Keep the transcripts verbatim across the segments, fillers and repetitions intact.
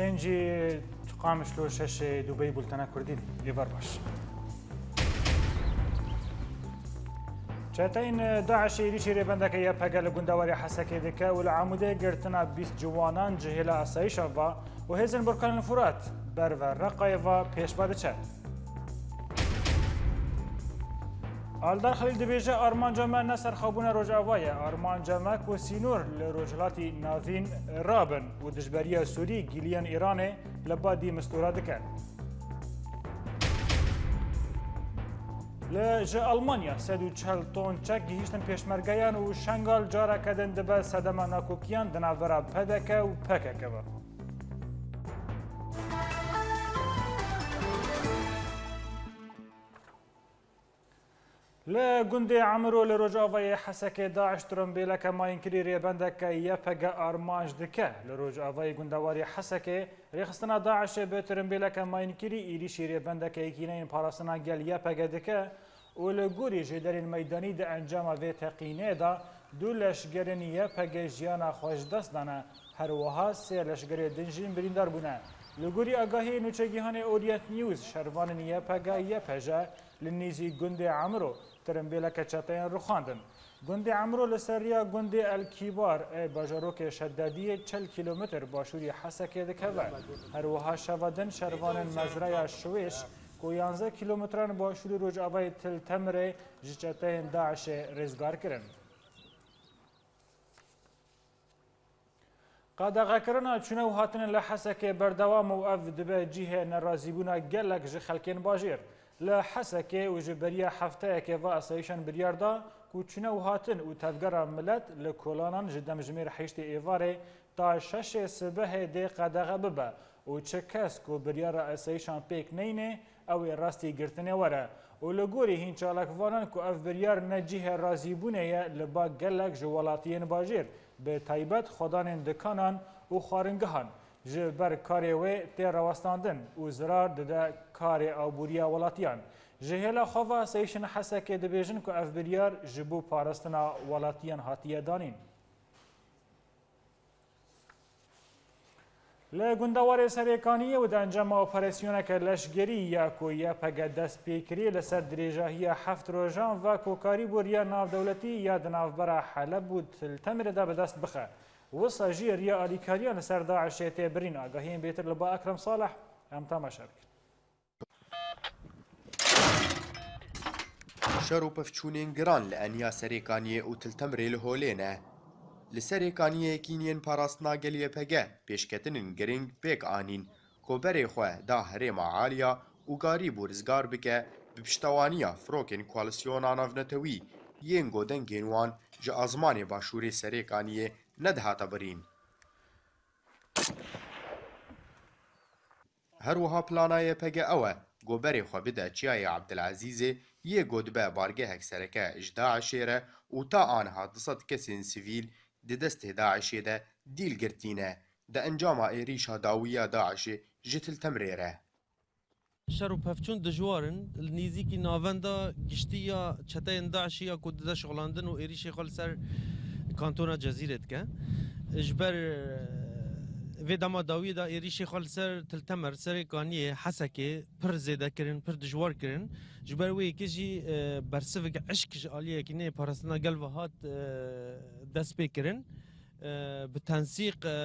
Pêncî Qamişlo, şeşê Dubey, bultena Kurdî. Êvar baş. Çeteyên DAIŞê êrîşî rêbendeke YPG li gundewarê Hesekê dike û li Amûdê girtina bîst ciwanan ji hêla asayîşa va û hêzên Burkanên Furat berve Reqayê va pêş ve diçe. Aldar Xelîl dibêje, armanca me ne serxwebûna Rojava ye, armanca me ku sînor li Rojhilatî Navîn rabin û dijberiya Sûrî gîliyan Îranê li ba dî mistûra dike. Li ji Almanya sed û çel ton çek gihîştin pêşmergeyan û Şengal careke din dibe sedema nakokiyan di navbera P D K û P K K ve. Li gundê Emiro li rojavayê Hesekê DAIŞ tirimbêleke mayînkirî rêbendeke YPG armanc dike. Li rojavayê gundewarê Hesekê rêxistina DAIŞê bi tirimbêleke mayînkirî êrîşî rêbendeke Yekîneyên Parastina Gel YPG dike û li gorî jêderên meydanî di encama vê teqînê de du leşgerên YPG jiyana xwe ji dest dane. Her wiha sê leşgerê din jî birîndar bûne. Li gorî agahiyê nûçegîhanê Orient News, şervanên YPG, YPJ, li nêzî gundê Emro tirimbêleke çeteyan rûxandin. Gundê Emro li ser riya gundê El Kîbar ê bajarokê Şedadiyê çil kîlometr başûrî Hesekê dikeve. Her wiha şeva din şervanên mezraya Şwêş ku yanzdeh kîlometran başûrî rojavayê Til Temirê ji çeteyên DAIŞê rêzgar kirin. Qedexekirina çûne û hatinê li Hesekê berdewam û ev dibe cihê nerazîbûna gelek ji xelkên bajêr. Li Hesekê û ji beriya hefteyekê ve asayîşan biryar da ku çûne û hatin û tevgera milet li kolanan ji demjimêr heştê êvarê ta şeşê sibehê dê qedexe bibe û çi kes ku biryara asayîşan pêk neyne, ew ê rastî girtinê were û li gorî hîn çalakvanan ku ev biryar ne cihê razîbûnê ye, li ba gelek ji welatiyên bajêr, bi taybet xwedanên dikanan û xwaringehan, ji ber karê wê tê rawestandin û zirar dide karê aboriya welatiyan. Ji hêla xwe ve asayîşên Hesekê dibêjin ku ev biryar ji bo parastina welatiyan hatiye danîn. Li gundewarê Serêkaniyê û di encama operasyoneke leşgerî ya ku YPG dest pê kiriye li ser dirêjahiya heft rojan ve ku karîbû riya navdewletî ya di navbera Heleb û Til Temirê de bi dest bixe. Wisa jî riya alîkariyan li ser DAIŞê tê birîn. Agahiyên bêtir li ba Ekrem Salih em temaşe bikin. Şer û pevçûnên giran li eniya Serêkaniyê û Til Temirê li holê ne. Li Serêkaniyê Yekîniyên Parastina Gel YPG pêşketinên giring pêk anîn ku berê xwe da herêma Aliya û garîb û rizgar bike, bi piştewaniya firokên koalîsyona navnetewî yên ku dengên wan ji azmanê başûrê Serêkaniyê nedihate birîn. Her wiha plana YPG ew e ku berê xwe bide Çiyayê Ebdilezîzê, yê ku dibe bargehek sereke ji DAIŞê re û ta aniha du sed kesên sivîl di destê DAIŞê de dîl girtî ne. Di encama êrîşa dawî ya DAIŞê ji Til Temirê re. Şer û pevçûn dijwar in. Li nêzîkî navenda giştî ya çeteyên DAIŞê ya ku dide şixulandin û êrîşê xwe li ser kantona Cezîrê dike. Ji ber, e, vê dema dawiyê de êrîşê xwe li ser Til Temer, Serêkaniyê, Hesekê pir zêde kirin, pir dijwar kirin. Ji ber wê yekê jî, e, bersivek eşk ji aliyê Yekîneyê Parastina Gel ve hat, e, dest pê kirin. E, bi tensîq, e,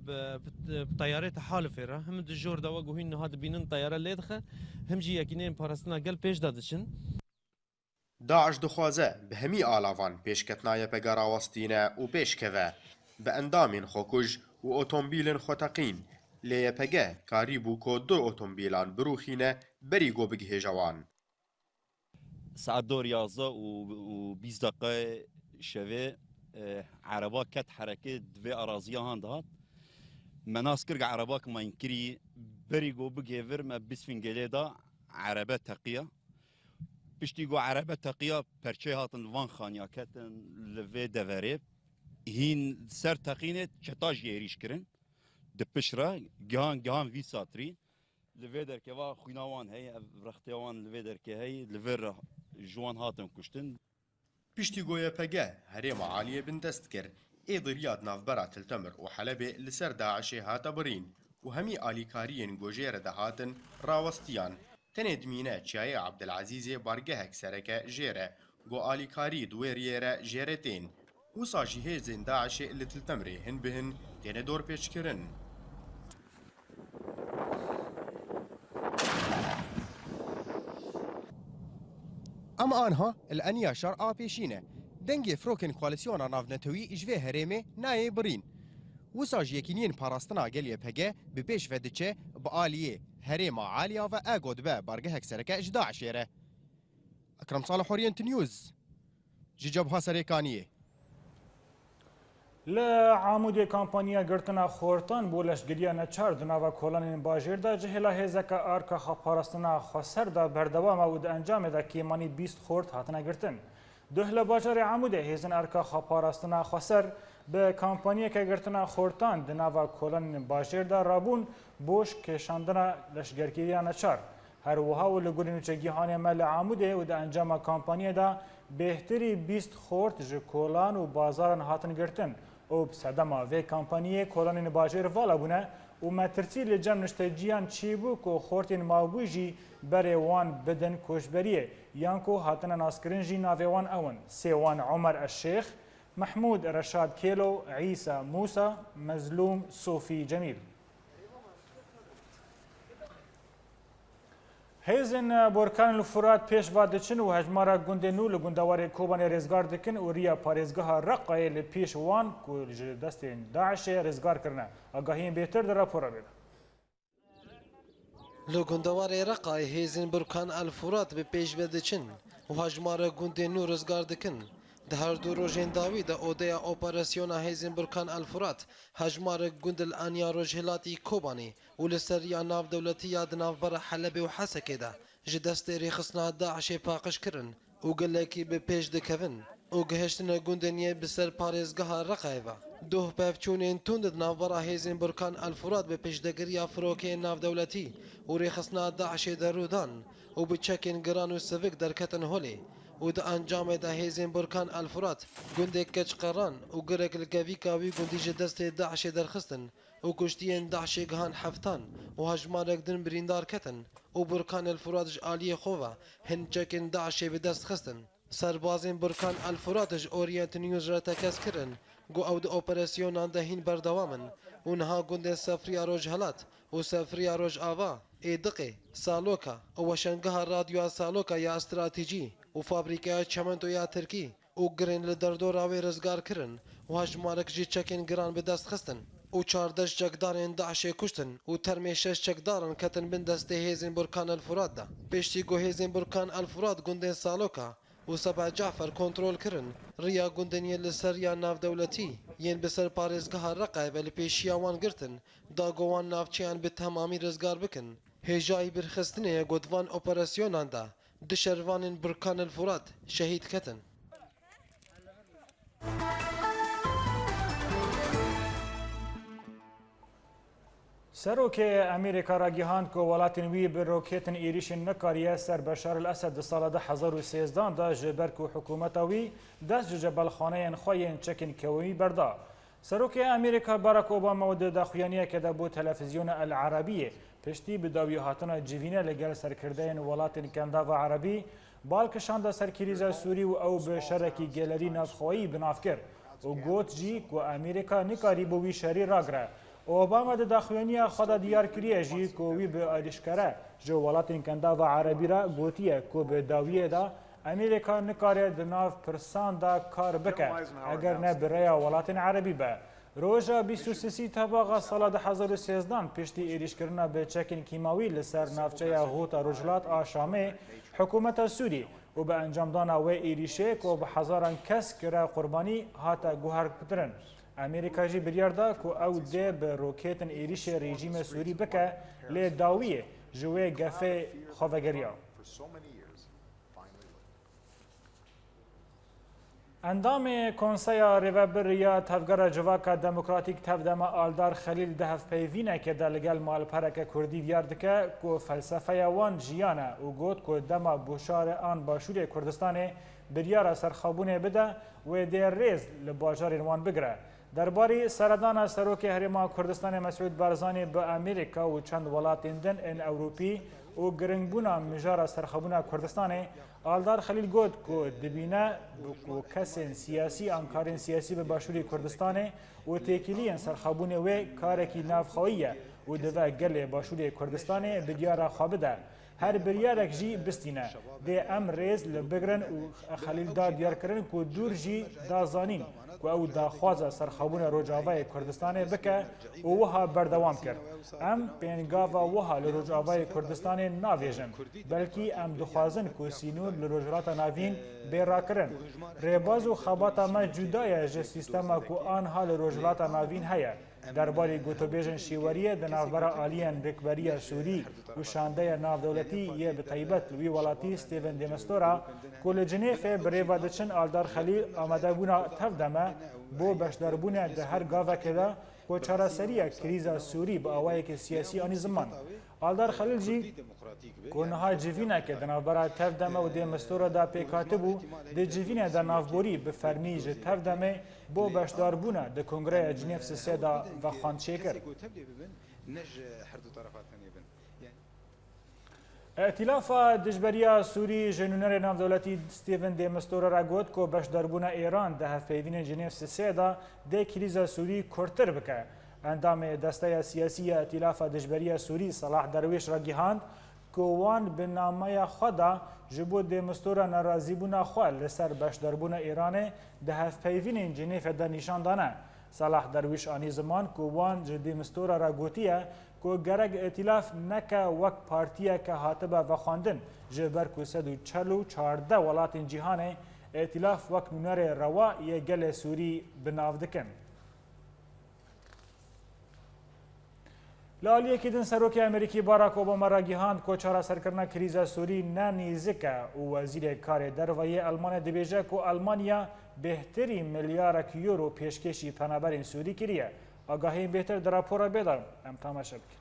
bi, bi, bi teyarê tehalifê re, him di jor de wek hûn niha dibînin teyare lê dixe, him jî Yekîneyên Parastina Gel pêş de diçin. DAIŞ dixwaze bi hemî alavan pêşketina YPG rawestîne û pêşkeve. Bi endamên xwekuj û otomobîlên xweteqîn, lê YPG karîbû ku du otomobîlan birûxîne berî ku bigihêje wan. Saet dor yazdeh û, û bîst deqeyê şevê, e, ereba ket hereke di vê araziya han dihat. Me nas kir ku ereba ku mayînkirî berî ku bigê vir me bîst fîngêlê da erebe teqiya. Piştî ku erebe teqiya perçeyê hatin li van xaniya ketin li vê deverê. Hîn ser teqînê çeta jî êrîş kirin. Di pişt re gihan gihan vî satirî. Li vê derkeva xwîna wan heye, ev rextiya wan li vê derkê heye, li vê re ji wan hatin kuştin. Piştî ku YPG herêma Aliyê bindest kir, êdî riya di navbera Til Temir û Helebê li ser DAIŞê hate birîn û hemî alîkariyên ku jê re dihatin rawestiyan. Tenê dimîne Çiyayê Abdilezîzê bargehek sereke jê re, ku alîkarî di wê riyê re jê re tên. Wisa jî hêzên DAIŞê li Til Temrê hin bi hin têne dorpêçkirin. Em anha li eniya şer a pêşî ne. Dengê firokên koalîsyona navnetewî ji vê herêmê nayê birîn. Wisa jî yekîniyên parastina gel Y P G bi pêş ve diçe, bi aliyê herêma Aliya ve e ku dibe bargehek sereke ji DAIŞê re. Ekrem Salih, Orient News, ji Cebha Serêkaniyê. Li Amûdê kampanya girtina xortan bo leşgeriya neçar di nava kolanên bajêr de ji hêla hêzeke Arka Xweparastina Xweser de berdewam e û di encamê de kêmanî bîst xort hatine girtin. Duh li bajarê Amûdê hêzên Arka Xweparastina Xweser bi kampanyeke girtina xortan di nava kolanên bajêr de rabûn bo kêşandina leşgergeriya neçar. Her wiha û li gorî nûçegihanê me li Amûdê û di encama kampanyê de bêhtirî bîst xort ji kolan û bazaran hatin girtin û bi sedema vê kampanyê kolanên bajêr vala bûne û metirsî li cem nişteciyan çêbû ku xortên mabû jî berê wan bidin koçberiyê, yan ku hatine naskirin jî navê wan ew in: Sêwan Omer Eşêx, Mehmûd Reşad Kêlo, Îsa Mûsa, Mezlûm Sofî Cemîl. Hêzên Borkan li Furat pêş va diçin û hejmara gundên nû li gundewarê Kobanê rêzgar dikin û riya parêzgeha Reqayê li pêş wan ku ji destên DAIŞê rêzgar kirine. Agahiyên bêhtir di rapora vê de. Li gundewarê Reqayê hêzên Burkan El Furat bi pêş ve diçin û hejmara gundên nû rêzgar dikin. Di her du rojên dawî de odeya operasyona hêzên Burkan El Furat hejmarek gund li eniya rojhilatî Kobanê û li ser riya navdewletî ya di navbera Helebê û Hesekê de ji destê rêxistina DAIŞê paqij kirin û gelekî bi pêş dikevin û gihiştine gundên yê bi ser parêzgeha Reqayê ve. Duh pevçûnên tund di navbera hêzên Burkan El Furat bi pêşdegiriya firokeyên navdewletî û rêxistina DAIŞê de rû dan û bi çekên giran û sivik derketin holê û di encamê de hêzên Burkan El Furat gundê Keçqeran û girek li kevîka wî gundî ji destê DAIŞê derxistin û kuştiyên DAIŞê gihan heftan û hejmarek din birîndar ketin û Burkan El Furat ji aliyê xwe ve hin çekên DAIŞê bi dest xistin. Serbazên Burkan El Furat ji Orient News re tekez kirin ku ew di operasyonan de hîn berdewam in û niha gundên Sefriya Rojhilat û Sefriya Rojava, Êdiqê, Saloka û weşangeha radyoya Saloka ya stratejî û fabrîkeya çimentoya Tirkî û girên li derdora wê rizgar kirin û hejmarek jî çekên giran bi dest xistin û çardeh çekdarên DAIŞê kuştin û termê şeş çekdaran ketin bin destê hêzên Burkan El Furat de. Piştî ku hêzên Burkan El Furat gundên Saloka û Seba Cafer kontrol kirin, riya gundên yê li ser riya navdewletî yên bi ser parêzgeha Reqayê ve li pêşiya wan girtin, da ku wan navçeyan bi temamî rizgar bikin. Hêjayî birxistinê ye ku di van operasyonan de du şervanên Burkan El Furat şehîd ketin. Serokê Amerîka ragihand ku welatên wî bi roketên êrîşên nekariye ser Beşar el Esed di sala du hezar û sêzdehan de, ji ber ku hikûmeta wî dest ji cebelxaneyên xwe yên çekên kewî berda. Serokê Amerîka Barack Obama di daxuyaniyeke de bo televîzyona El Arabiyê, piştî bi dawî hatina civîne li gel serkirdeyên welatên Kendava Erebî, bal kişande ser krîza Sûrî û ew bi şerekî gelerî navxweyî bi nav kir û got jî ku Amerîka nikarîbû wî şerî ragire. Obama di daxuyaniya xwe de diyar kiriye jî ku wî bi êrîşkere ji welatên Kendava Erebî re gotiye ku bi dawiyê de Amerîka nikare di nav pirsan de kar bike, eger ne bi rêya welatên Erebî be. Roja bîst û sisî Tebaxa sala du hezar û sêzdehan, piştî êrîşkirina bi çekên kîmawî li ser navçeya Hûta Rojhilat a Şamê, hikûmeta Sûrî û bi encamdana wê êrîşê ku bi hezaran kes kire qurbanî, hate guherkirin. Amerîka jî biryar da ku ew dê bi roketên êrîşê rejîmê Sûrî bike, lê dawiyê ji wê gefê xwe vegeriya. Endamê Konseya Rêvebir ya Tevgera Civaka Demokratîk, Tevdema, Aldar Xelîl di hevpeyvînekê de li gel malpereke Kurdî diyar dike ku felsefeya wan jiyan e û got ku dema Bûşarê an Başûrê Kurdistanê biryara serxwebûnê bide, wê dê rêz li bajarên wan bigire. Derbarî seredana Serokê Herêma Kurdistanê Mesûd Barzanî bi Amerîka û çend welatên din ên Ewropî û giringbûna mijara serxwebûna Kurdistanê, Aldar Xelîl got ku dibîne ku kesên siyasî an karên siyasî bi Başûrê Kurdistanê û têkiliyên serxwebûnê wê karekî navxweyî ye û divê gelê Başûrê Kurdistanê biryara xwe bide. Her biryarek jî bistîne. Dê em rêz li bigrin û Xelîl da diyarkirin ku dûr jî da zanîn ku ew daxwaza serxwebûna Rojavayê Kurdistanê bike û wiha berdewam kir: Em pêngava wiha li Rojavayê Kurdistanê navêjin. Belkî em dixwazin ku sînor li Rojhilata Navîn bê rakirin. Rêbaz û xebata me cuda ye ji sîstema ku anha li Rojhilata Navîn heye. Derbarê gotûbêjên şêweriyê di navbera aliyên rêkberiya Sûrî û şandeya navdewletî yê bi taybet li wî welatî Stephen de Mistura ku li Cinêfê bi rê ve diçin, Aldar Xelîl amadebûna tev de me bo beşdarbûnê di her gavekê de ku çareseriya krîza Sûrî bi awayekî siyasî anî ziman. Aldar Xelîl jî ku niha civîneke di navbera tev de me û de Mistura de pêk hatibû, di civînê de navborî bi fermî ji tev de me bo beşdarbûna di Kongreya Cinêv sisê de vexwend çêkir. Îtîlafa Dijberiya Sûrî ji nûnerê navdewletî Stephen de Mistura re got ku beşdarbûna Îran di hevpeyvînên Cinêv sisê de dê krîza Sûrî kurtir bike. Endamê Desteya Siyasî ya Îtîlafa Dijberiya Sûrî Salah Derwîş re gihand ku wan bi nameya xwe de ji bo de Mistura nerazîbûna xwe li ser beşdarbûna Îranê di hevpeyvînên Cinêfê de nîşan dane. Salah Derwîş anî ziman ku wan ji de Mistura re gotiye ku gerek Îtîlaf neke wek partiyeke hatibe vexwendin, ji ber ku sed û çel û çardeh welatên cîhanê Îtîlaf wek nûnerê rewa yê gelê Sûrî bi nav dikin. Li aliyekî din Serokê Amerîkî Barack Obama ragihand ku çareserkirina krîza Sûrî ne nêzik e û Wezîrê Karê Derve yê Elmanê dibêje ku Elmanya bêhtirî milyarek euro pêşkêşî penaberên Sûrî kiriye. Agahiyên bêhtir di rapora bê de em temaşe bikin.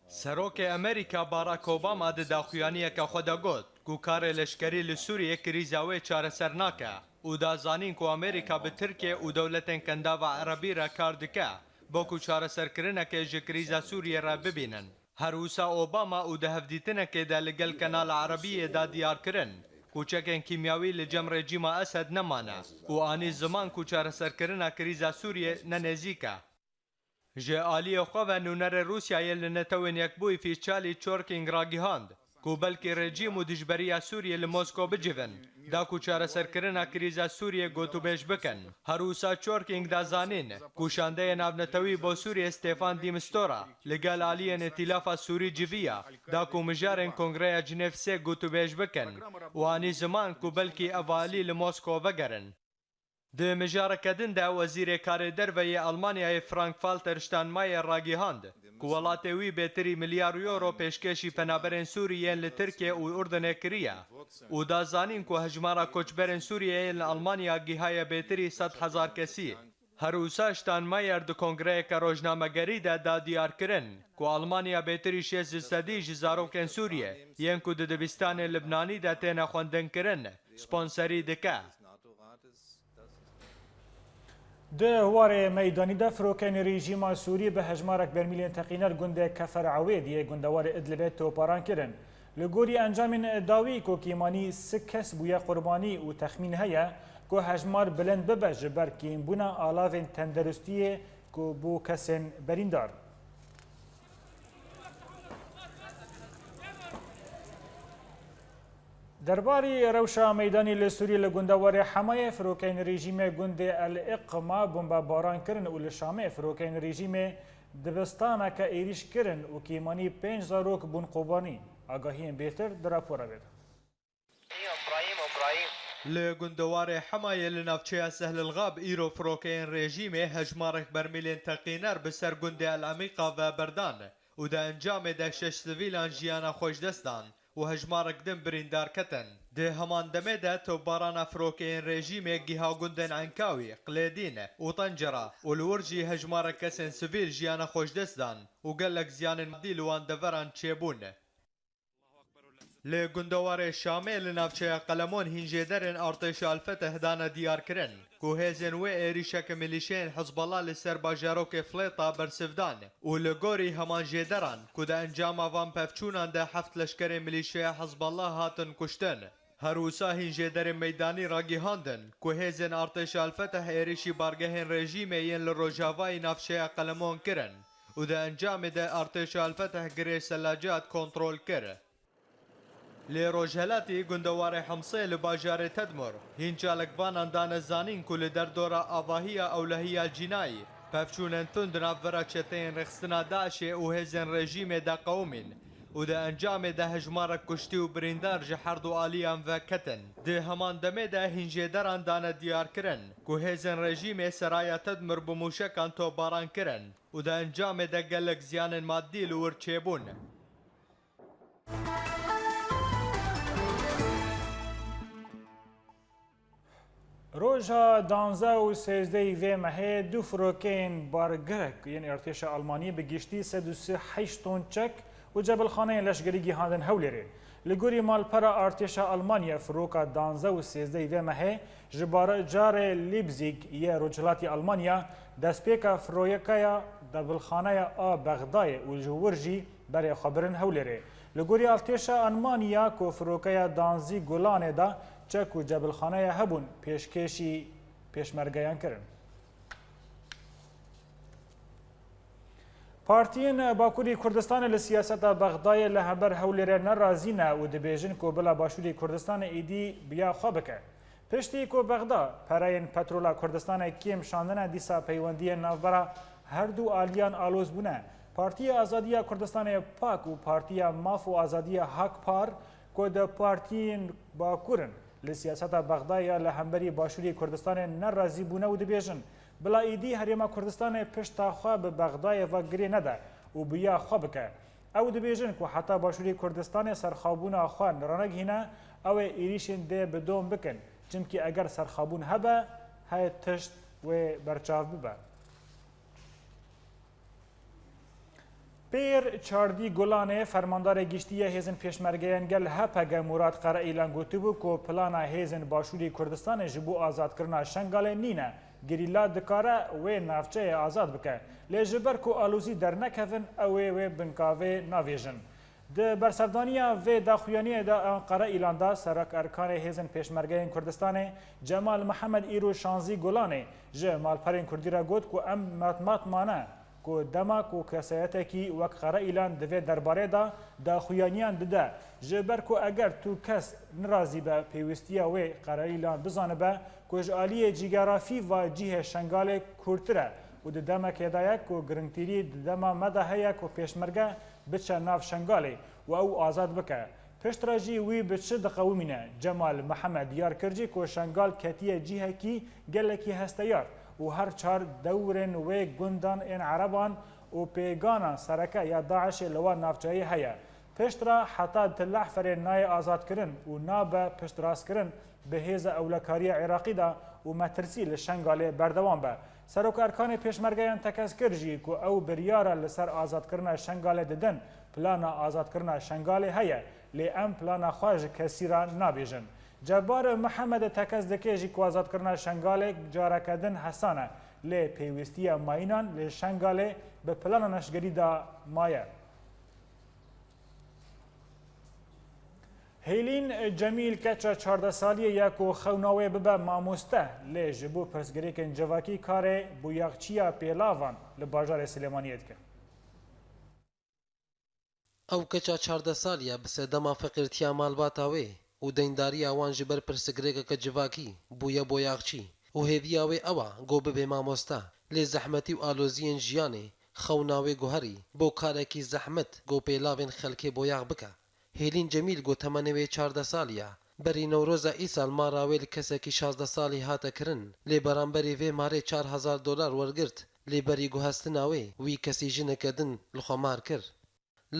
Serokê Amerîka Barack Obama di daxuyaniyeke xwe de got ku karê leşkerî li Sûriyê krîza wê çareser nake û da zanîn ku Amerîka bi Tirkiye û dewletên Kendava Erebî re kar dike bo ku çareserkirinekê ji krîza Sûriyê re bibînin. Her wisa Obama û di hevdîtinekê de li gel Kenala Erebiyê da diyar kirin ku çekên kîmyawî li cem rejîma Esed nemane û anî ziman ku çareserkirina krîza Sûriyê ne nêzîk e. Ji aliyê xwe ve nûnerê Rûsyayê li Netewên Yekbûyî Fîçalî Chorking ragihand ku belkî rejîm û dijberiya Sûriyê li Mosko bicivin, da ku çareserkirina krîza Sûriyê gotûbêj bikin. Her wisa Chorking da zanîn ku şandeyê navnetewî bo Sûriyê Stefan de Mistura li gel aliyên Îtîlafa Sûrî civiya, da ku mijarên Kongreya Cinêv sê gotûbêj bikin û anî ziman ku belkî ev alî li Mosko vegerin. Di mijareke din de Wezîrê Karê Derve yê Almanyayê Frank-Walter Steinmeier ragihand ku welatê wî bêtirî milyar euro pêşkêşî penaberên Sûrî yên li Tirkiye û Urdunê kiriye û da zanîn ku hejmara koçberên Sûriyeyê yên li Almanya gihaye bêtirî sed hezar kesî. Her wisa Steinmeier di kongreyeke rojnamegerî de da diyar kirin ku Almanya bêtirî şêst ji sedî ji zarokên Sûriyê yên ku di dibistanê Libnanî de têne xwendinkirin, sponserî dike. Di warê meydanî de firokeyên rejîma Sûrî bi hejmarek bermîlên teqîner gundê Kefer Ewêd yê gundewarê Idlibê topbaran kirin. Li gorî encamên dawî ku kêmanî sih kes bûye qurbanî û texmîn heye ku hejmar bilind bibe ji ber kêmbûna alavên tenderustiyê ku bo kesên berîndar. Derbarî rewşa meydanî li Sûriyê, li gundewarê Hemayê firokeyên rejîmê gundê El Iqma bombebaran kirin û li Şamê firokeyên rejîmê dibistaneke êrîş kirin û kêmanî pênc zarok bûn qurbanî. Agahiyên bêhtir di rapora vê de. Li gundewarê Hemayê li navçeya Sehlilxab îro firokeyên rejîmê hejmarek bermîlên teqîner bi ser gundê El Emîqa ve berdan û di encamê de şeş sivîlan jiyana xwe ji dest dan û hejmarek din birîndar ketin. Di heman demê de topbarana firokeyên rejîmê giha gundên Enkawî, Qilêdîn û Tencera û li wir jî hejmarek kesên sivîl jiyana xwe ji dest dan û gelek ziyanên madî li wan deveran çêbûn. Li gundewarê Şamê li navçeya Qelemon hîn jêderên artêşa El-Feteh dane diyarkirin ku hêzên wê êrîşeke milîşeyên Hizbullah li ser bajarokê Flêta bersiv dan û li gorî heman jêderan ku di encama van pevçûnan de heft leşkerê milîşeya Hizbullah hatin kuştin. Her wisa hîn jêderên meydanî ragihandin ku hêzên artêşa El-Feteh êrîşî bargehên rejîmê yên li rojavayî navçeya Qelemon kirin û di encamê de artêşa El-Feteh girê Selacat kontrol kir. Lê rojhelatî gundewarê Himsê li bajarê Tedmur hîn çalakvanan dane zanîn ku li derdora avahiya ewlehiya cînayî pevçûnên tund navbera çeteyên rêxistina DAIŞê û hêzên rejîmê de qewimîn û di encamê de hejmarek kuştî û birîndar ji her du aliyan ve ketin. Di heman demê de hîn jêderan dane diyarkirin ku hêzên rejîmê seraya Tedmur bi mûşekan topbaran kirin û di encamê de gelek ziyanên madî li wir çêbûn. Roja danzdeh û sêzdehî vê mehê du firokeyên bargirek yên artêşa Almanî bi giştî sed û sî û heşt ton çek û cebilxaneyên leşgerî gihandin Hewlêrê. Li gorî malpera artêşa Almanya firoka danzdeh û sêzdehî vê mehê ji bajarê Leipzig yê rojhilatî Almanya destpêka firoyeka ya cebilxaneya a Bexdayê û ji wir jî berê xwe birin Hewlêrê. Li gorî artêşa Almanya ku firokeya danzî Golanê de çek û cebilxaneya hebûn pêşkêşî pêşmergeyan kirin. Partiyên Bakurî Kurdistanê li siyaseta Bexdayê li hember Hewlêrê nerazî ne û dibêjin ku bila Başûrî Kurdistanê êdî biya xwe bike. Piştî ku Bexda pereyên petrola Kurdistanê kêm şandine, dîsa peywendiyên navbera her du aliyan aloz bûne. Partiya Azadiya Kurdistanê, pak, û Partiya Maf û Azadiya, HAK-PAR, ku di partiyên Bakur in, li siyaseta Bexdayê ya li hemberî Başûrê Kurdistanê nerazî bûne û dibêjin, bila êdî Herêma Kurdistanê pişta xwe bi Bexdayê ve girê nede û bi ya xwe bike. Ew dibêjin ku heta Başûrê Kurdistanê serxwebûna xwe ranegihîne, ew ê êrîşên dê bi dom bikin, çimkî eger serxwebûn hebe, heye tişt wê berçav bibe. Pêr Çardî Gulanê, fermandarê giştî yê hêzên pêşmergeyên gel, H P G, Murat Karaîlan gotibû ku plana hêzên Başûrê Kurdistanê ji bo azadkirina Şengalê nîne. Gerîla dikare wê navçeyê azad bike. Lê ji ber ku alozî dernekevin, ew ê wê binkavê navêjin. Di bersevdaniya vê daxuyaniyê de Enqere îlan da, Serok Erkanê Hêzên Pêşmergeyên Kurdistanê Cemal Mihemed îro şanzî Gulanê ji malperên Kurdî re got ku em matmat mane ku dema ku kesayetekî wek Qere Îlan di vê derbarê de daxuyaniyan dide, ji ber ku eger tu kes nirazî be pêwîstiya wê Qere Îlan bizanibe ku ji aliyê cîgerafî va cihê Şengalê kûrtir e û di demekê de ye ku giringtîrî di dema me de heye ku pêşmerge biçe nav Şengalê û ew azad bike. Piştre jî wî bi çi diqewimîne? Cemal Mihemed diyar kir jî ku Şengal ketiye cihekî gelekî hesteyar û her çar dewrên wê gundan ên Ereban û pêgana sereke ya DAIŞê li wan navçeyê heye. Piştre heta di lehferê nayê azadkirin û nabe piştrastkirin bi hêza ewlekariya Iraqî de û metirsî li Şengalê berdewam be. Serok Erkanê Pêşmergeyan tekez kir jî ku ew biryara li ser azadkirina Şengalê didin, plana azadkirina Şengalê heye, lê em plana xwe ji kesî re nabêjin. Cebar Mihemed tekez dike jî ku azadkirina Şengalê careke din hesan e, lê pêwîstiya mayînan li Şengalê bi plana neşgerî de maye. Hêlîn Cemîl keça çardeh saliyê ye ku xewna wê bibe mamoste, lê ji bo pirsgirêkên civakî karê boyaxçiya pêlavan li bajarê Silêmaniyê dike. Ew keça çardeh salî ye bi sedema feqîrtiya malbata wê û deyndariya wan ji ber pirsgirêkeke civakî bûye boyaxçî û hêviya wê ew e ku bibe mamoste, lê zehmetî û aloziyên jiyanê xewna wê guherî bo karekî zehmet ku pêlavên xelkê boyax bike. Hêlîn Cemîl ku temenê wê çardeh salî ye, berî Newroza îsal mara wê li kesekî şazdeh salî hate kirin, lê beramberî vê marê çar hezar dolar wergirt, lê berî guhestina wê wî kesî jineke din li xwe mar kir.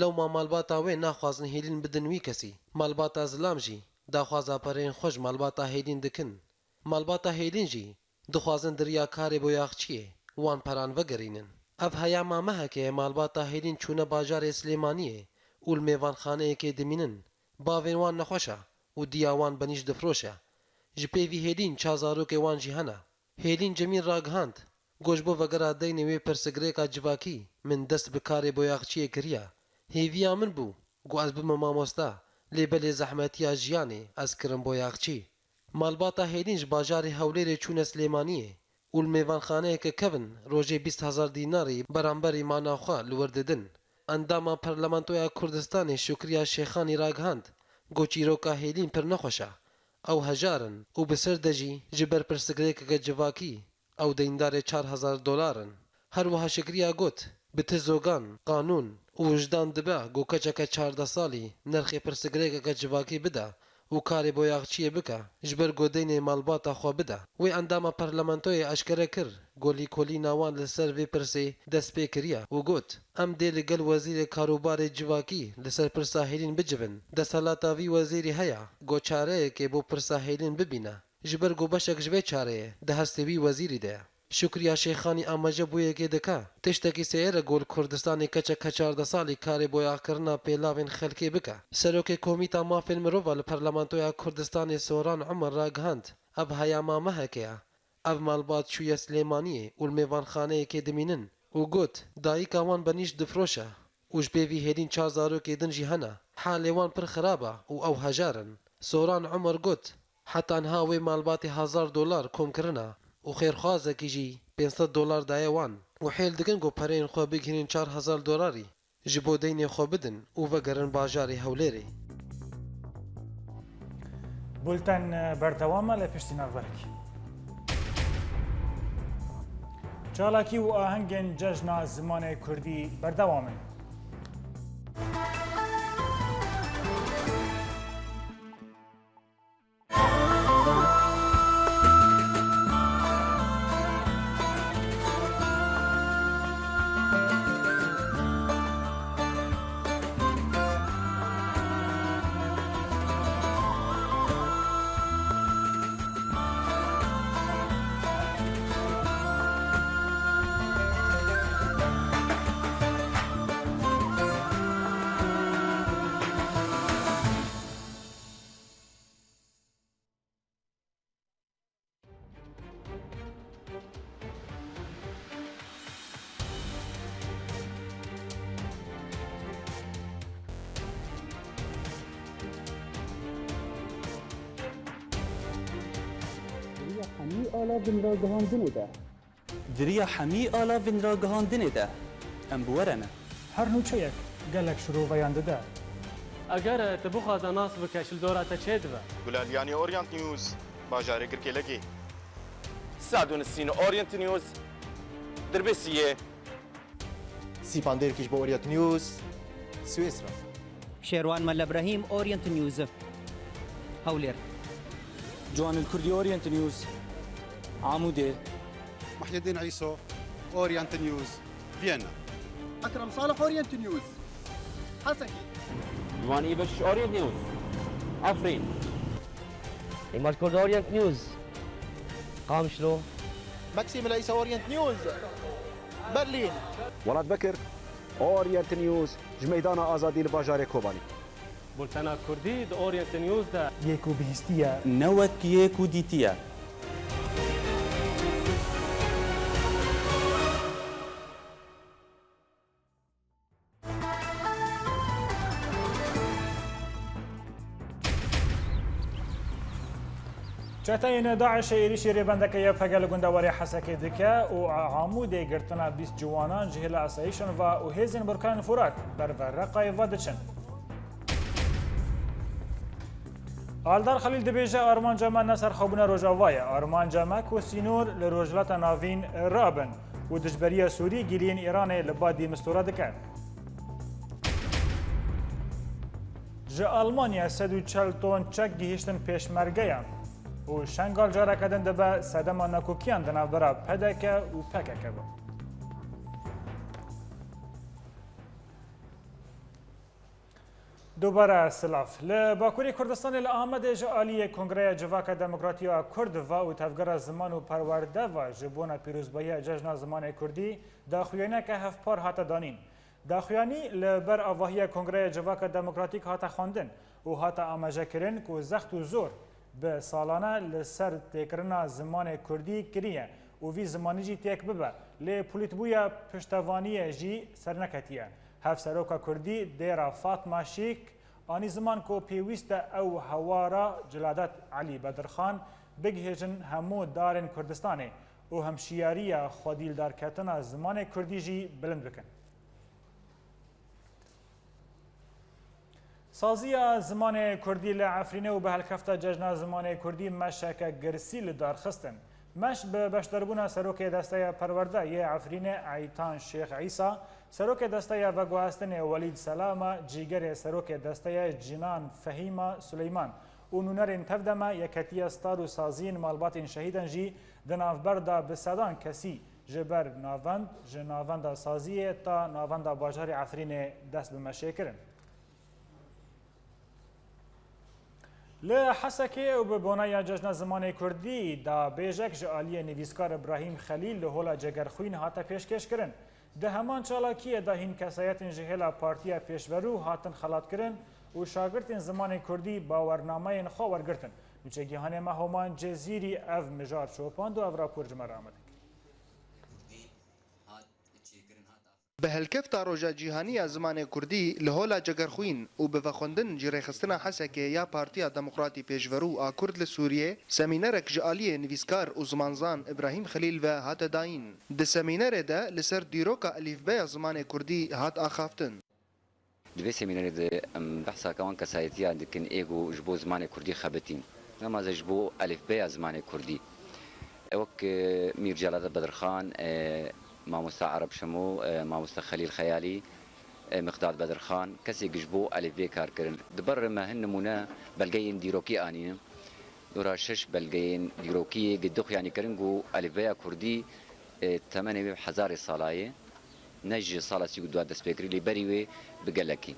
Lewma malbata wê naxwazin hêlîn bidin wî kesî. Malbata zilam jî daxwaza pereyên xwe ji malbata hêlîn dikin. Malbata hêlîn jî dixwazin di riya karê boyaxçiyê wan peran vegerînin. Ev heyama mehekê ye malbata hêlîn çûne bajarê Silêmaniyê û li mêvanxaneyekê dimînin. Bavên wan nexweş e û diya wan benîş difroşe. Ji pêvî hêlîn çar zarokê wan jî hene. Hêlîn Cemîl ragihand, ku ji bo vegera deynê wê pirsigirêka civakî, min dest bi karê boyaxçiyê kiriye. Hêviya min bû, ku ez bibim mamoste, lê belê zehmetiya jiyanê ez kirim boyaxçî. Malbata Hêlîn ji bajarê Hewlêrê çûne Silêmaniyê û li mêvanxaneyeke kevin rojê bîst hezar dînarî beramberî mana xwe li wir didin. Endama Parlamentoya Kurdistanê Şukriya Şêxanî ragihand, ku çîroka Hêlîn pir nexweş e. Ew hejar in û bi ser de jî ji ber pirsigirêkeke civakî ew deyndarê çar hezar dolar in. Her wiha Şikriya got, bi ti zogan, qanûn û wijdan dibe ku keçeke çardeh salî nirxê pirsigirêkeke civakî bide û karê boyaxçiyê bike, ji ber ku deynê malbata xwe bide. Wê endama parlamentoyê eşkere kir ku lîkolîna wan li ser vê pirsê dest pê kiriye û got, em dê li gel wezîrê karûbarê civakî li ser pirsa Hêlîn bicivin, desthilata vî wezîrî heye ku çareyekê bo pirsa Hêlîn bibîne. Ji ber ku beşek ji vê çareyê di hestê wî wezîrî de ye. Şukriya Şêxanî amaje bûyekê dike, tiştekî sêr e ku li Kurdistanê keçeke çardeh salî karê boyaxkirina pêlavên xelkê bike. Serokê Komîta Mafên Mirova li Parlamentoya Kurdistanê Soran Umer ragihand, ev heyama mehekê ye. Ev malbat çûye Silêmaniyê û li mêvanxaneyekê dimînin û got, dayika wan benîş difroşe. Û ji pê vî hêdîn çar zarokê din jî hene. Halê wan pir xirab e û ew hejar in. Soran Umer got, heta niha wê malbatê hezar dolar kom kirine û xêrxwazekî jî pênc sed dolar daye wan û hêl dikin ku pereyên xwe bigihînin çar hezar dolarî, ji bo deynê xwe bidin û vegerin bajarê Hewlêrê. Bulten berdewam e lê piştî navberek. Çalakî û ahengên cejna zimanê kurdî berdewam in. Di riya hemî alavên ragihandinê de. Di riya hemî alavên ragihandinê de em bi we re ne. Her nûçeyek gelek şiroveyan dide. Eger tu bixwaze nas bike, ji li dora te çê dibe. Gulal Yanî, Orient News, bajarê Girkêlekê. Sed û nîsîn Orient News, Dirbêsiyê. Sîpan Dêrkî ji bo Orient News, Swêsra. Şêrwan Mele Brehîm, Orient News, Hewlêr. Ciwanil Kurdî, Orient News, Amûdê. Muhyiddin Îso, Orient News, Viyana. Ekrem Salih, Orient News, Hesekê. Ciwan Îbiş, Orient News, Efrîn. Îmaj Kurd, Orient News, Qamişlo. Maxim Leîsa, Orient News, Berlîn. Welat Bekir, Orient News, ji Meydana Azadî li bajarê Kobanî. Bultena Kurdî di Orient News de. Yek û bihîstiye. Ne wek yek û dîtiye. Çeteyên DAIŞê êrîşî rêbendeke Y P G li gundewarê Hesekê dike û Amûdê girtina bîst ciwanan ji hêla asayîşan ve û hêzên Burkan Furat ber ve Reqayê ve diçin. Aldar Xelîl dibêje, armanca me ne serxwebûna Rojava ye. Armanca me ku sînor li Rojhilata Navîn rabin û dijberiya Sûrî giliyên Îranê li ba dî mistora dike. Ji Almanya sed û çel ton çek gihîştin pêşmergeyan û Şengal careke din dibe sedema nakokiyan di navbera P D K û P K K ve. Dubare silav. Li Bakurê Kurdistanê li Amedê ji aliyê Kongreya Civaka Demokratî ya Kurd ve û Tevgera Ziman û Perwerde ve ji bona pîrozbahiya Cejna Zimanê Kurdî daxuyaniyeke hevpar hate danîn. Daxuyanî li ber avahiya Kongreya Civaka Demokratîk hate xwendin û hate amajekirin ku zext û zor bi salane li ser têkirina zimanê kurdî kiriye û vî zimanî jî têk bibe, lê polîtbûya piştevaniyê jî serneketiye. Hevseroka kurdî Dêra Fatma Şîk anî ziman ku pêwîst e ew hewara Ciladet Elî Bedirxan bigihêjin hemû darên Kurdistanê û hemşiyariya xwedîldarketina zimanê kurdî jî bilind bikin. Saziya zimanê kurdî li Efrînê û bi helkefta Cejna Zimanê Kurdî meşeke girsî li dar xistin. Meş bi beşdarbûna serokê Desteya Perwerde yê Efrînê Eytan Şêx Îsa, serokê Desteya Veguhestinê Welîd Selama, cîgerê serokê Desteya Cinan Fehîma Suleyman û nûnerên tevdeme Yeketiya Star û Saziyên Malbatên Şehîdan jî di navber de bi sedan kesî ji ber navend, ji navenda saziyê ta navenda bajarê Efrînê dest bi meşê kirin. Li Hesekê û bi boneya Cejna Zimanê Kurdî de bêjek ji aliyê nivîskar Îbrahîm Xelîl li Hola Cegerxwîn hate pêşkêşkirin. Di heman çalakiyê de hîn kesayetên ji hêla Partiya Pêşverû hatin xelatkirin û şagirtên zimanê kurdî bawernameyên xwe wergirtin. Nûçegihanê me Homan Cezîrî ev mijar şopand û ev rapor ji me re amade kir. Bi helkefta Roja Cîhanî ya Zimanê Kurdî li Hola Cegerxwîn û bi vexwendin ji Rêxistina Hesekê ya Partiya Demokratî Pêşverû a Kurd li Sûriyê, semînerek ji aliyê nivîskar û zimanzan Îbrahîm Xelîl ve hate dayîn. Di semînerê de li ser dîroka elîfbeya zimanê kurdî hat axaftin. Di vê semînerê de em behsa wan kesayetiyan dikin ê ku ji bo zimanê kurdî xebitîn. Nema ze ji bo elîfbeya zimanê kurdî. E, wek, e, Mîr Celadet Bedirxan, e, Mamoste Ereb Şemo, e, Mamoste Xelîl Xeyalî, e, Miqdad Bedirxan, kesê ku ji bo elîfbê kar kirin. Di ber me hin nimûne belgeyên dîrokî anîne. Dora şeş belgeyên dîrokî yê ku dixuyanî kirin ku elîfbeya kurdî, e, temenê wê hezarê sala ye, ne ji sala sî û du dest pê kirî, lê berî wê bi gelekî.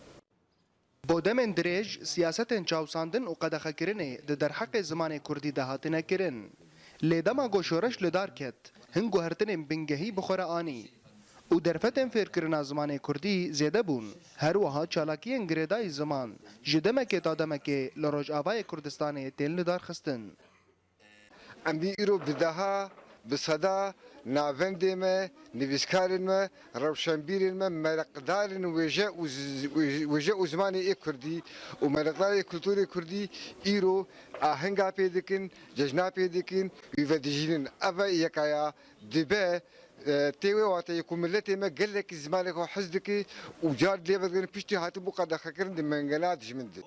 Bo demên dirêj siyasetên çawsandin û qedexekirinê di derheqê zimanê kurdî de hatine kirin. Lê dema ku şoreş li dar ket, hin guhertinên bingehî bi xwe re anî û derfetên fêrkirina zimanê kurdî zêde bûn. Her wiha çalakiyên girêdayî ziman ji demekê ta demekê li Rojavayê Kurdistanê tên lidarxistin. Em vî îro bi deha, bi seda navendê me, nivîskarên me, rewşenbîrên me, mereqdarên wêje û z-, wêje û zimanê ê kurdî û mereqdarê kulturê kurdî îro ahenga pê dikin, cejna pê dikin, wî vedijînin. Ev e yeka ya dibe, e, tê wê wateyê ku miletê me gelekî zimanê xwe hez dike û car lê vedigirin piştî hatibû qedexekirin di mengena dijmin de.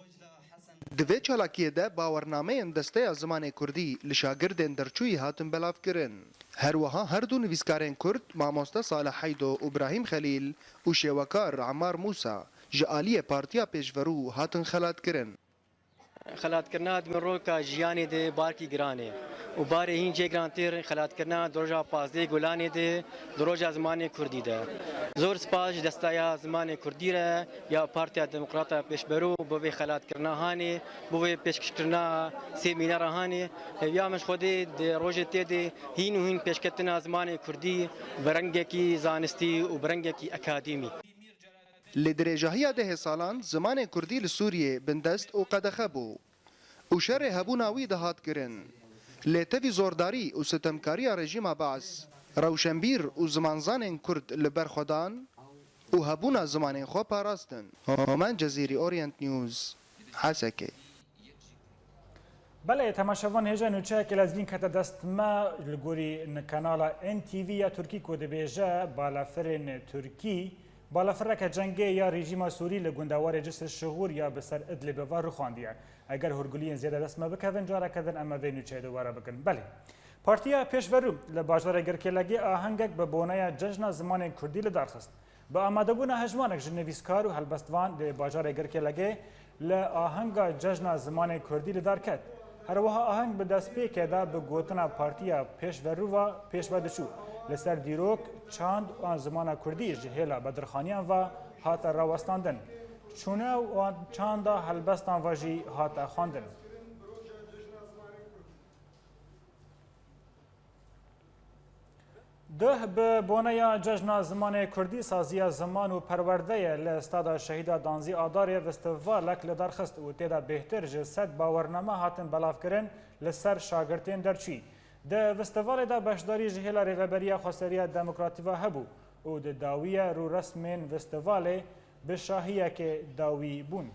Di vê çalakiyê de bawernameyên Desteya Zimanê Kurdî li şagirdên derçûyî hatin belavkirin. Her wiha her du nivîskarên Kurd, Mamoste Salih Heydo û Brahîm Xelîl û şêwekar Emmar Mûsa ji aliyê Partiya Pêşverû hatin xelatkirin. Xelatkirina di miroka jiyanê de barkî giran e û barê hîn jê girantêr xelatkirina di roja pazdehê Gulanê de, di roja zimanê kurdî de. Zor spas ji Desteya Zimanê Kurdî re ya Partiya Demokrata Pêşberû bo vê xelatkirina hanê, bo vê pêşkêşkirina semînera hanê. Hêviya min ji Xwedê di rojê tê de hîn û hîn pêşketina zimanê kurdî bi rengekî zanistî û bi rengekî akademî. Li dirêjahiya dehê salan zimanê kurdî li Sûriyê bindest û qedexe bû û şerê hebûna wî dihat kirin. Lê tevî zordarî û sitemkariya rejîma Baas, rewşenbîr û zimanzanên kurd li ber xwe dan û hebûna zimanên xwe parastin. Homan Cezîrî, Orient News, Hesekê. Belê, temaşevan, hêja nûçeyeke lezgîn kete dest me li gorî n-, kanala N T V ya Tirkî ku dibêje balafirên Tirkî, balafireke cengê ya rejîma Sûrî li gundewarê Cisr Şixûr ya bi ser Idlibê ve rûxandiye. Eger hûrguliyên zêde dest me bikevin, careke din em ê vê nûçeyê dubare bikin. Belê. Partiya Pêşverû li bajarê Girkêlegê ahengek bi boneya Cejna Zimanên Kurdî li dar xist. Bi amadebûna hejmanek ji nivîskar û helbestvan li bajarê Girkêlegê li ahenga Cejna Zimanê Kurdî li dar ket. Her wiha aheng bi destpêkê de bi gotina Partiya Pêşverû ve pêş ve diçû. Li ser dîrok, çand an zimana kurdî ji hêla bedirxaniyan ve hate rawestandin. Çûna wan çanda helbestan ve jî hate xwendin. Duh bi boneya Cejna Zimanê Kurdî, Saziya Ziman û Perwerde ye li Stada Şehîda Danzî Adarê festîvalek li dar xist û tê de bêhtir ji sed bawername hatin belavkirin li ser şagirtên derçûyî. Di festîvalê de beşdarî ji hêla Rêveberiya Xweseriya Demokratî ve hebû û di dawiya rûresmên festîvalê bi şahiyekê dawî bûn.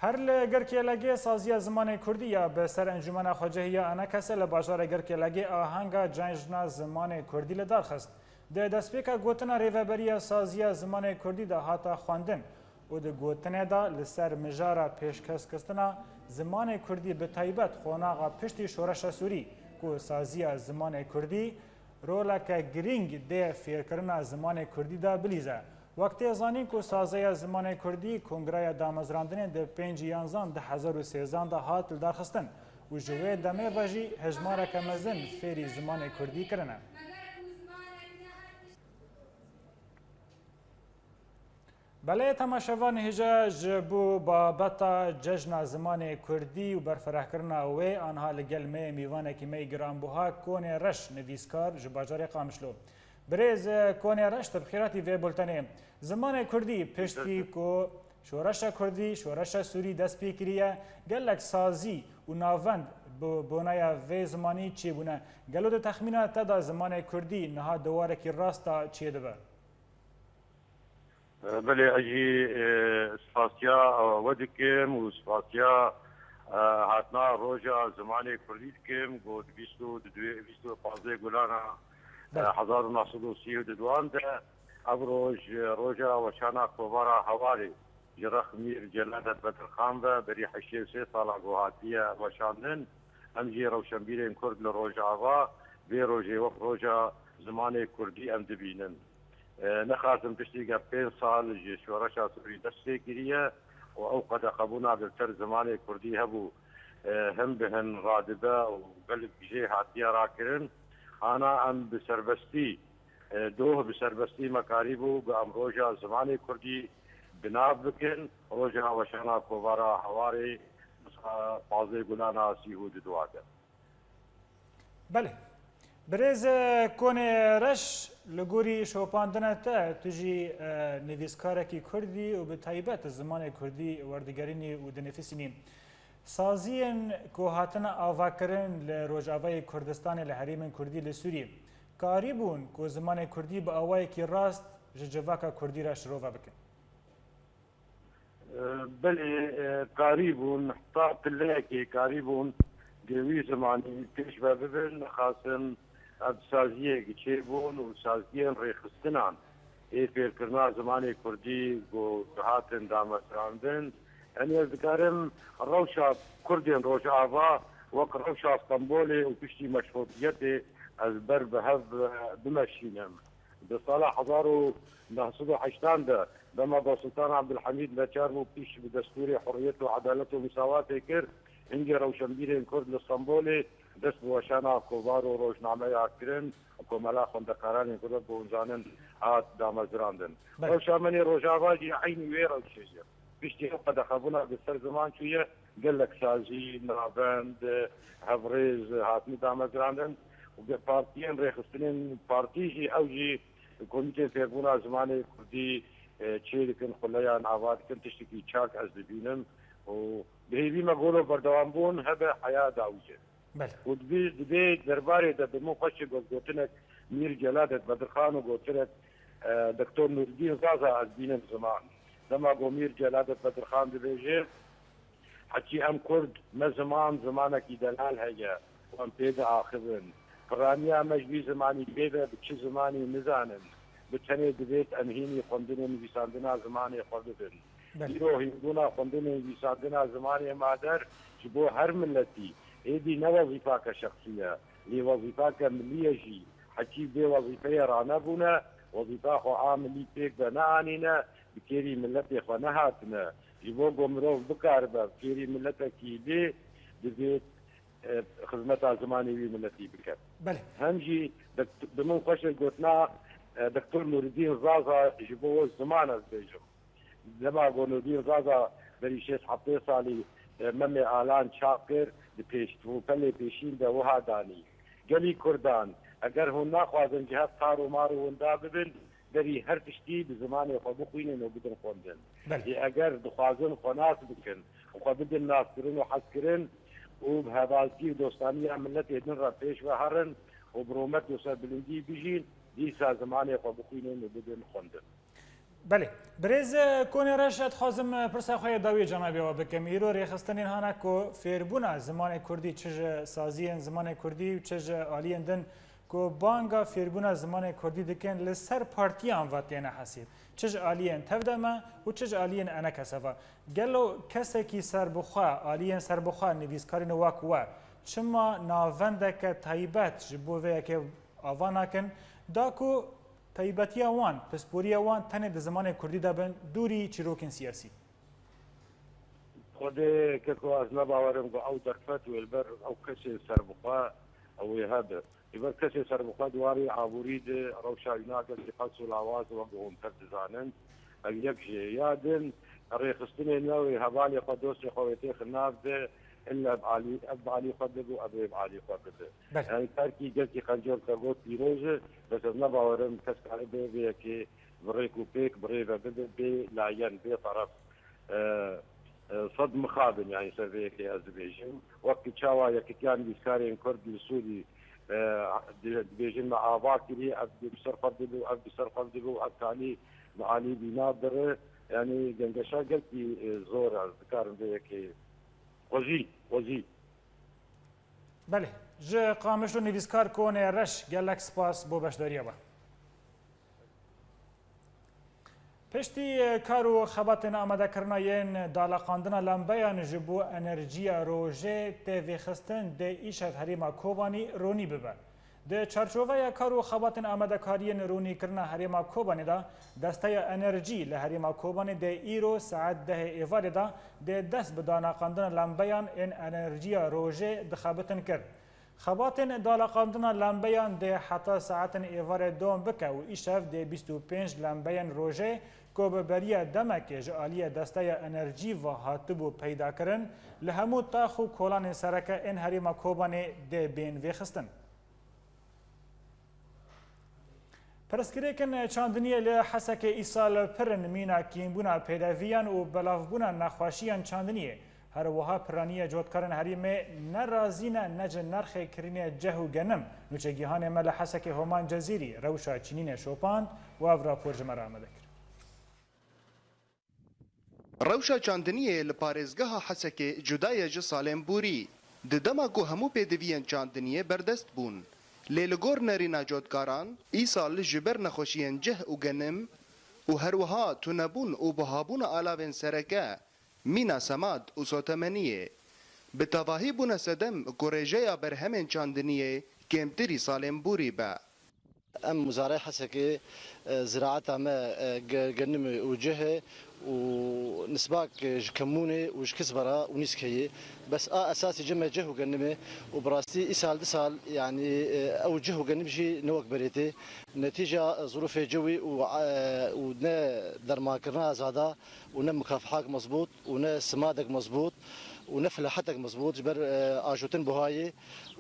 Her li Girkêlegê Saziya Zimanê Kurdî ya bi ser Encûmena Xwecihî ya Enekese li bajarê Girkêlegê ahenga Cejna Zimanê Kurdî li dar xist. Di destpêka gotina Rêveberiya Saziya Zimanê Kurdî de hate xwendin û di gotinê de li ser mijara pêşkeskirtina zimanê kurdî, bi taybet qonaxa piştî Şoreşa Sûrî, ku Saziya Zimanê Kurdî roleke girîng dê fêrkirina zimanê kurdî de bilîze. Wek tê zanîn ku Sazeya Zimanê Kurdî Kongreya Damezrandinê di pêncî yanzan du hezar û sêzdan de hat lidarxistin û ji wê demê ve jî hejmareke mezin fêrî zimanê kurdî kirine. Belê temaşevan, hêja ji bo babeta Cejna Zimanê Kurdî û berfirehkirina wê, anha li gel me ye mîvanekî me yî giranbuha Konê Reş, nivîskar ji bajarê Qamişlo. Birêz Konê Reş, tu bi xêr hatî vê bultenê. Zimanê Kurdî piştî ku Şoreşa Kurdî, Şoreşa Sûrî dest pê kiriye, gelek sazî û navend bi boneya vê zimanî çêbûne. Gelo di texmîna te de zimanê Kurdî niha di warekî rast de çêdibe? Belê, ez jî, e, spasiya, e, we dikim û spasiya, e, hatina roja zimanê kurdî dikim, ku di bîst û di du, bîst û pazdeh Gulana, e, Belê. hezar û neh sed û sî û duan de, ev roj, e, roja weşana Kovara Hewarê ji rex Mîr Celadet Bedirxan ve berî heştê û sê sala ku hatiye weşandin. Em jî rewşenbîrên Kurd li Rojava vê rojê wek roja zimanê kurdî em dibînin. E, nexasim piştî ge pênc sal ji şoreşa Sûrî dest pê kiriye û ew qedexebûna li ser zimanê kurdî hebû, e, hin bi hin radibe û gelek jê hatiye rakirin. Ana em bi serbestî, e, doh bi serbestî me karîbû ku em roja zimanê kurdî bi nav bikin, roja weşana Kovara Hewarê pazdeh Gulana sî û duan de. Belê. Birêz, e, Konê Reş, li gorî şopandina te, tu jî, e, nivîskarekî Kurd î û bi taybet zimanê Kurdî werdigerînî û dinivîsînî. Saziyên ku hatine avakirin li Rojavayê Kurdistanê, li herêmên Kurdî li Sûriyê, karîbûn ku zimanê Kurdî bi awayekî rast ji civaka Kurdî re şirove bikin? Belê, e, karî bûn, heta pileyekê karî bûn, dê wî zimanî pêş ve bibin, nexasim ev saziyek çêbûn û saziyên rêxistinan ê fêrkirina zimanê kurdî ku dihatin damezrandin. Yanî ez dikarim rewşa Kurdên Rojava wek rewşa Stenbolê û piştî meşrûtiyetê ez ber bi hev, e, bimeşînim. Di sala hezar û neh sed û heştan de, dema ku Sultan Abdulhamîd neçar bû, pîş bi destûrê hurriyet û edalet û misawatê kir, hingê rewşenbîrên Kurd li Stenbolê dest bi weşana kovar û rojnameya kirin, Komela Xwendekaranên Kurd, wek ku hûn zanin, hat damezrandin. Belê. Rewşa me nê Rojava jî eynî wê rewşê ye. Piştî ew qedexebûna di ser ziman çûye, gelek sazî, navend, hevrêz hatine damezrandin û ge-, partiyên rêxistinên partî jî, ew jî komîtên fêrbûna zimanê kurdî, e, çê dikin, xuleyan ava dikin, tiştekî çak ez dibînim û bi hêvî me golo berdewambûn hebe heya dawiyê. Belê. Û dibê, dibê derbarê de bi min xweş e got-, gotinek Mîr Celadet Bedirxan û gotinek, e, Doktor Nûreddîn Zaza ez bînim ziman. Dema ku Mîr Celadet Bedirxan dibêje, Heçî em Kurd, me ziman, zimanekî delal heye û em pê diaxivin. Piraniya me ji vî zimanî pê ve bi çi zimanî nizanin. Bi tenê divêt em hînî xwendinê nivîsandina zimanê xwe bibin. Belê. Îro hînbûna xwendinê nivîsandina zimanê mader ji bo her miletî, êdî ne wezîfake şexsî ye, lê wezîfake milî ye jî. Heçî vê wezîfeyê ranebûne, wezîfa xwe a milî pêk ve neanîne, bi kêrî miletê xwe nehatine. Ji bo ku mirov bikaribe bi kêrî miletekî bê, divêt, e, xizmeta zimanê wî miletî bike. Belê. Hem jî bi, bi min xweş e gotina, e, Doktor Nûreddîn Zaza ji bo ziman ez dibêjim. Dema ku Nûreddîn Zaza berî şêst heftê salî Memê Alan çap kir, di pêştûpelê pêşîn de wiha danî, Gelî Kurdan, eger hûn naxwazin ji hev tar û mar û winda bibin, berî her tiştî bi zimanê xwe bixwînin û bidin xwendin. Belê. Lê eger dixwazin xwe nas bikin û xwe bidin naskirin û hezkirin û bi hevaltî û dostaniya miletê din re pêş ve herin û bi rûmet û serbilindî bijîn, dîsa zimanê xwe bixwînin û bidin xwendin. Belê. Birêz, e, Konê Reş, ez dixwazim, e, pirsa xwe yê dawiyê cenabê we bikim. Îro rêxistinên hana ku fêrbûna zimanê kurdî çi ji saziyên zimanê kurdî û çi ji aliyên din ku banga fêrbûna zimanê kurdî dikin li ser partiyan ve têne hesîb. Çi ji aliyên tev de me û çi ji aliyên enekese ve. Gelo kesekî serbixwe, aliyên serbixwe, nivîskarên wek we çima navendeke taybet ji bo vê yekê ava nakin, da ku taybetiya wan, pisporiya wan tenê di zimanê kurdî de bin, dûrî çîrokên siyasî? Xwedê keko ez ne bawerim ku ew derfet wê li ber ew kesê serbixwe ew ê hebe. Li ber kesê serbixwe di warê aborî de rewşa wîna gelkî qels û lawaz wek hûntir dizanin. Ev yek jê. Ya din, rêxistinê newê hevalê xwe, dostê xwe wê têxin nav de, illa bi alî, ev bi alî xwe bibe û ev ê bi alî xwe bibe. Belê. Yani terkî gelkî qencor te got pîroz e, bes ez ne bawerim kes karibe vê yekê bi rêk û pêk bi rê ve bibe, bê layen, bê taraf. E, e, sed mixabin, yani ser vê yekê ez dibêjim. Wek çawa yekitiya nivîskarên Kurd li Sûrî, e, di-, dibêjin me ava kirî, ev bi ser xwe dibe û ev bi ser xwe dibe û ev tanî bi alî bîna dire. Yani gengeşa gelkî, e, zor e, ez dikarim vê yekê xwezî, xwezî. Belê. Ji Qamişlo nivîskar Konê Reş, gelek spas bo beşdariya we. Piştî kar û xebatên amadekirina yên daleqandina lembeyan ji bo enerjiya rojê tê vêxistin dê îşev herêma Kobanî ronî bibe. Di çarçoveya kar û xebatên amadekariyên ronîkirina herêma Kobanê de, Desteya Enerjî li herêma Kobanê dê îro saet dehê êvarê de dê dest bi daleqandina lembeyan ên enerjiya rojê dixebitin kir. Xebatên daleqandina lembeyan dê heta saetên êvarê dewam bike û îşev dê bîst û pênc lembeyên rojê ku bi beriya demekê ji aliyê Desteya Enerjî ve hatibû peydakirin, li hemû tax û kolanên sereke ên herêma Kobanê dê bên vêxistin. Pirsgirêkên çandiniyê li Hesekê îsal pir in mîna kêmbûna pêdeviyan û belavbûna nexweşiyan çandiniyê. Her wiha piraniya cotkarên herêmê ne razî ne, ne ji nerxê kirînê ceh û genim. Nûçegihanê me li Hesekê Homan Cezîrî rewşa çînînê şopand û ev rapor ji me re amade kir. Rewşa çandiniyê li parêzgeha Hesekê cuda ye ji salên borî. Di dema ku hemû pêdiviyên çandiniyê berdest bûn. Lê li gor nerîna cotkaran, îsal ji ber nexweşiyên ceh û genim û her wiha tunebûn û bihabûna alavên sereke, mîna semad û sotemeniyê, bi tevahî bûne sedem ku rêjeya berhemên çandiniyê kêmtirî salên borî be. Em muzareyê Hesekê, e, ziraeta me, e, ge-, genimê û cihê û nisbak, e, ji kemûnê û ji kisbe re û nîskeyê. Bes a esasî cih me cih û genimê û bi rastî îsal disal, yanî, e, ew cih û genim jî ne wek berê tê. Netîca, e, zirûfê cewî û, e, û ne dermankirina zada û ne mukafehak mezbût û ne simadek mezbût û ne filahetek mezbût ji ber, e, ajotin buhayê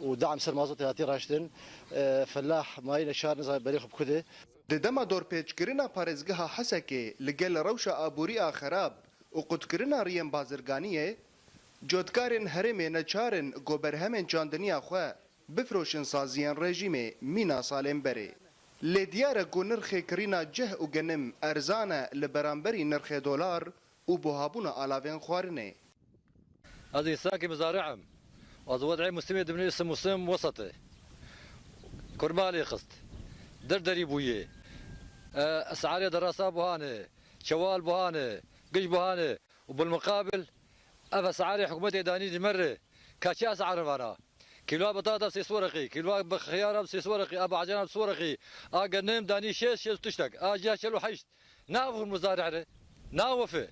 û dam ser mazotê hatî raştin. E, felah mayîne şar nizane berê xwe bi ku de. Di dema dorpêçkirina parêzgeha Hesekê li gel rewşa aborî a xerab û qutkirina riyên bazirganiyê, cotkarên herêmê neçar in ku berhemên çandiniya xwe bifroşin saziyên rejîmê mîna salên berê. Lê diyar e ku nirxê kirîna cih û genim erzan e li beramberî nirxê dolar û buhabûna alavên xwarinê. Ez însanekî mizarî im. Ez wed'ê mûsimê dibînim, îsim mûsim wesat e. Kurmalê xist. Der derî bûye. E, esarê derasa buhane, çewal buhane, giş buhane û bilmiqabil ev esarê hikûmetê danî ji me re. Ka çi esar vana? Kîloa bitata bi sês wereqî, kîloa bi xiyara bi sês wereqî, a bacana bi sês wereqî, a genim danî şêst, şêst û tiştek, a jiya çel û heşt. Navif muzarî re. Navif e.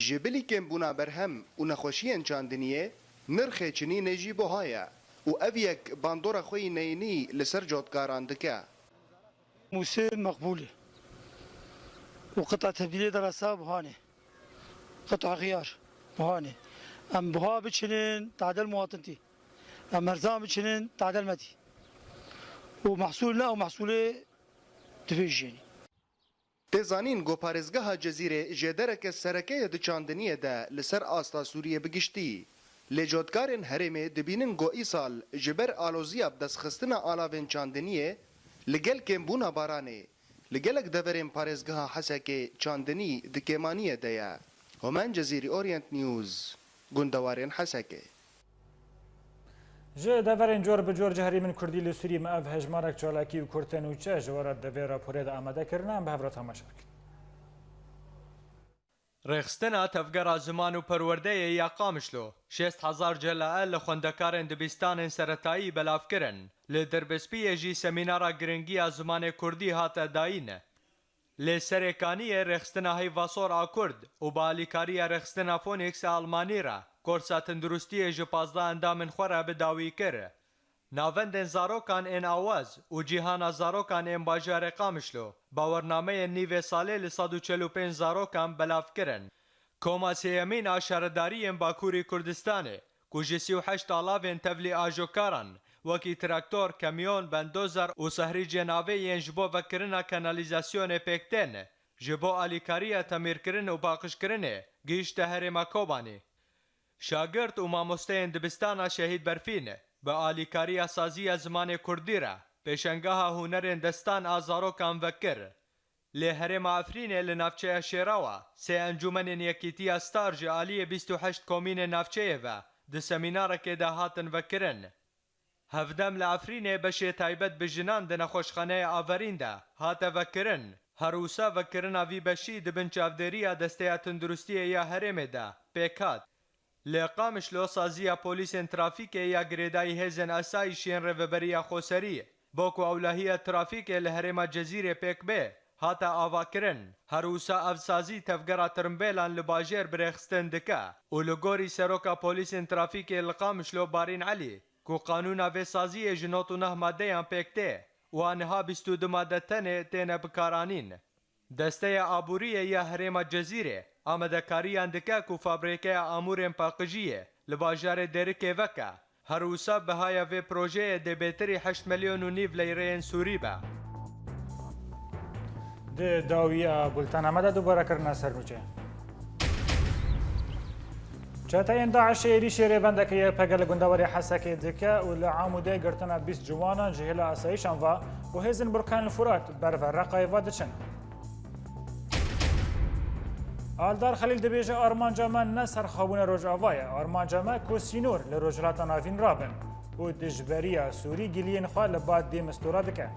Ji bilî kêmbûna berhem û nexweşiyên çandiniyê, nirxê çinînê jî buha ye û ev yek bandora xwe yî neyînî li ser cotkaran dike. Mûsê meqbûl e û qita tebdîlê derasa buhanê. قطع خيار بهاني. Em buha biçinin tadel muwatintî. Em merza biçinin tadel metî. Û mehsûl ne, û mehsûlê divê jî. Tê zanîn ku parêzgeha Cezîrê jêdereke sereke ye di çandiniyê de li ser asta Sûriyê bi giştî. Lê cotkarên herêmê dibînin ku îsal ji ber aloziya bi destxistina alavên çandiniyê li gel kêmbûna baranê, li gelek deverên parêzgeha Hesekê çandinî di kêmaniyê de ye. Homen Cezîrî, Orient News, gundewarên Hesekê. Ji deverên cor bi cor ji herêmên kurdî li Sûrî me ev hejmarek çalakî û kurte nûçe ji we re di vê raporê de amade kirine, em bi hev re temaşe bikin. Rêxistina Tevgera Ziman û Perwerdeyê ya Qamişlo şêst hezar celae li xwendekarên dibistanên seretayî belav kirin. Li Dirbêspiyê jî semînara giringiya zimanê kurdî hate dayîn. Li Serê Kaniyê rêxistina Heyva Sor a Kurd û bi alîkariya rêxistina Phoenix a Almanî re korsa tenduristiyê ji pazdeh endamên xwe re bi dawî kir. Navendên zarokan ên Awaz û Cîhana Zarokan ên Bajarê Qamişlo bawernameyên nîvê salê li sed û çel û pênc zarokan belav kirin. Koma sêyemîn a Şaredariyên Bakurî Kurdistanê ku ji sî û heşt alavên tevlî ajokaran wekî traktor, kemyon, bendozer û sehrîcên avê yên ji bo vekirina kanalîzasyonê pêk tên, ji bo alîkariya temîrkirin û paqijkirinê gihîşte herêma Kobanî. Şagirt û mamosteyên dibistana Şehîd Berfîn bi alîkariya Saziya Zimanê Kurdî re pêşengeha hunerên destan a zarokan vekir. Li herêma Efrînê li navçeya Şêrawa sê encûmenên Yekîtiya Star ji aliyê bîst û heşt komînên navçeyê ve di semînarekê de hatin vekirin. Hevdem li Efrînê beşê taybet bi jinan di nexweşxaneya Averîn de hate vekirin. Her wisa vekirina vî beşî di bin çavdêriya Desteya Tunduristiyê ya herêmê de pêk hat. Li Qamişlo saziya polîsên trafîkê ya girêdayî hêzên asayîş yên Rêveberiya Xoserî bo ku ewlehiya trafîkê li herêma Cezîrê pêk bê, hate avakirin. Her wisa ev sazî tevgera tirimbêlan li bajêr bi rêxistin dike û li gorî Seroka Polîsên Trafîkê li Qamişlo Barîn Elî, ku qanûna vê saziyê ji nod û neh madeyan pêk tê û a niha bîst û du made tenê têne bikaranîn. Desteya Aboriyê ya Herêma Cezîrê amadekariyan dike ku fabrîkeya amûrên paqijiyê li bajarê Dêrikê veke. Her wisa bihaya vê projeyê dê bêtirî heşt milyon û nîv leyreyên Sûrî be. Di dawiya bultena me de dubare kirine ser nûçe. Çeteyên DAIŞê êrîşê rêbendeke Y P G li gundewarê Hesekê dike û li Amûdê girtina bîst ciwanan ji hêla asayîşan ve û hêzên Burkan li Furat ber ve Reqayê ve diçin. Aldar Xelîl dibêje, armanca me ne serxwebûna Rojava ye, armanca me ku sînor li Rojhilata Navîn rabin û dijberiya Sûrî giliyên xwe li ba dê mistora dike.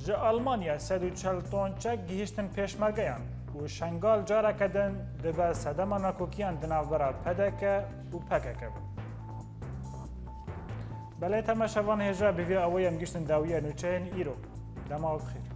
Ji Almanya sed û çel ton çek gihîştin pêşmergeyan û Şengal careke din dibe sedema nakokiyan di navbera P D K û P K K ve. Belê temaşevan hêja bi vî awayî em gihîştin dawiya nûçeyên îro. Dema we bi xêr.